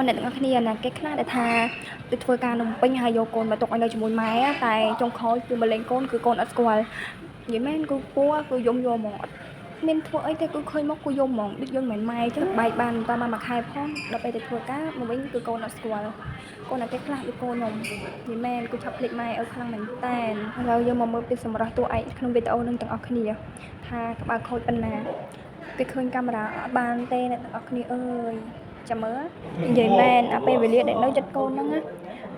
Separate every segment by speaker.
Speaker 1: មកអ្នកទាំងអស់គ្នាណាគេខ្លះដែលថាទៅធ្វើការនំពេញហើយយកកូនមកទុកឲ្យនៅជាមួយម៉ែតែចុងក្រោយគឺមកលេងកូនគឺកូនអត់ស្គាល់និយាយមែនគឺពួរគឺយំយកហ្មងអត់មានធ្វើអីទេគឺឃើញមកគឺយំហ្មងដូចយើងមិនមែនម៉ែអញ្ចឹងបែកបានតបានមួយខែផងដល់ពេលទៅធ្វើការមកវិញគឺកូនអត់ស្គាល់កូនតែគេខ្លះដូចកូនខ្ញុំនិយាយមែនគឺឆាប់ភ្លេចម៉ែឲ្យខ្លាំងមែនតែនឥឡូវយើងមកមើលពីសម្រស់តួឯកក្នុងវីដេអូនឹងទាំងអស់គ្នាថាក្បាលខូចប៉ុណ្ណាគេឃើញកាមេរ៉ាអត់បានទេអ្នកទាំងអស់គ្នាអើយចាំមើលនិយាយមែនអាពេលវេលាដែលនៅចិត្តកូនហ្នឹងណា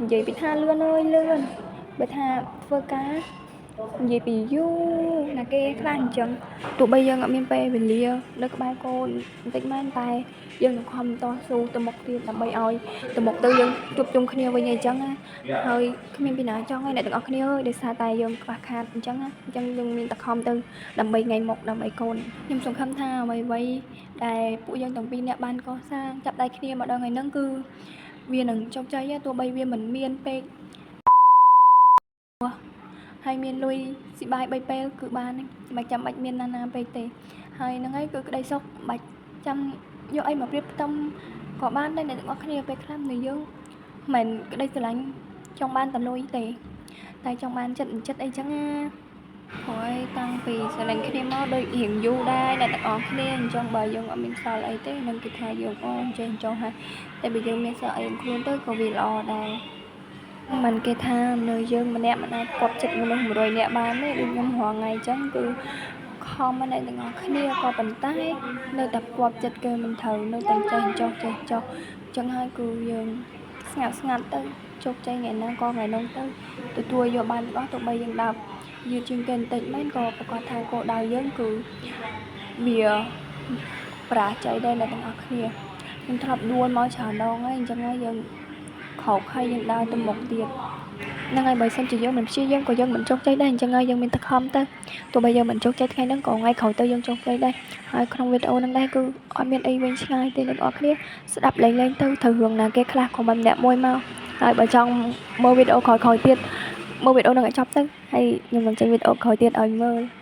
Speaker 1: និយាយពីថាលឿនអើយលឿនបើថាធ្វើការនិយាយពីយូរណាគេខ្លះអញ្ចឹងទោះបីយើងអត់មានពេលវេលានៅក្បែរកូនបន្តិចមែនតែយើងនឹងខំតស៊ូទៅមុខទៀតដើម្បីឲ្យទៅមុខទៅយើងជួបជុំគ្នាវិញអីចឹងណាហើយគ្មានពីណាចង់ឯអ្នកទាំងអស់គ្នាអើយដោយសារតែយើងខ្វះខាតអញ្ចឹងណាអញ្ចឹងយើងមានតែខំទៅដើម្បីថ្ងៃមុខដើម្បីកូនខ្ញុំសង្ឃឹមថាអ្វីៗដែលពួកយើងទាំងពីរនាក់បានកសាងចាប់ដៃគ្នាមកដល់ថ្ងៃហ្នឹងគឺវានឹងជោគជ័យទោះបីវាមិនមានពេក ហើយមានលុយស៊ីបាយ3ពេលគឺបានហើយមិនចាំបាច់មានណាណាពេកទេហើយហ្នឹងហើយគឺក្តីសុខមិនបាច់ចាំយកអីមកប្រៀបផ្ទឹមក៏បានដែរអ្នកទាំងអស់គ្នាពេលខ្លះនៅយើងមិនក្តីស្រឡាញ់ចង់បានតែលុយទេតែចង់បានចិត្តចិត្តអីចឹងណាព្រោះឯតាំងពីស្រឡាញ់គ្នាមកដូចរៀងយូរដែរអ្នកទាំងអស់គ្នាអញ្ចឹងបើយើងអត់មានសល់អីទេនឹងគេថាយើងអូចេះចង់ហើយតែបើយើងមានសល់អីខ្លួនទៅក៏វាល្អដែរ មិនគេថានៅយើងម្នាក់មិនអាចផ្គាប់ចិត្តមនុស្ស100នាក់បានទេដូចខ្ញុំរាល់ថ្ងៃអញ្ចឹងគឺខំម្នាក់ទាំងអស់គ្នាក៏ប៉ុន្តែនៅតែផ្គាប់ចិត្តគេមិនត្រូវនៅតែចេះចុះចេះចុះអញ្ចឹងហើយគឺយើងស្ងាត់ស្ងាត់ទៅជោគជ័យថ្ងៃណាក៏ថ្ងៃនោះទៅទទួលយកបានទាំងអស់ទោះបីយើងដើរយឺតជាងគេបន្តិចមែនក៏ប្រកាសថាគោលដៅយើងគឺវាបរាជ័យដែរអ្នកទាំងអស់គ្នាខ្ញុំធ្លាប់ដួលមកច្រើនដងហើយអញ្ចឹងហើយយើងក្រោកហើយយើងដើរទៅមុខទៀតហ្នឹងហើយបើសិនជាយើងមិនព្យាយាមក៏យើងមិនជោគជ័យដែរអញ្ចឹងហើយយើងមានតែខំទៅទោះបីយើងមិនជោគជ័យថ្ងៃហ្នឹងក៏ថ្ងៃក្រោយទៅយើងជោគជ័យដែរហើយក្នុងវីដេអូហ្នឹងដែរគឺអត់មានអីវែងឆ្ងាយទេអ្នកនរគ្នាស្ដាប់លេងៗទៅត្រូវរឿងណាគេខ្លះក៏មិនម្នាក់មួយមកហើយបើចង់មើលវីដេអូក្រោយៗទៀតមើលវីដេអូហ្នឹងឲ្យចប់ទៅហើយខ្ញុំនឹងចេញវីដេអូក្រោយទៀតឲ្យមើល។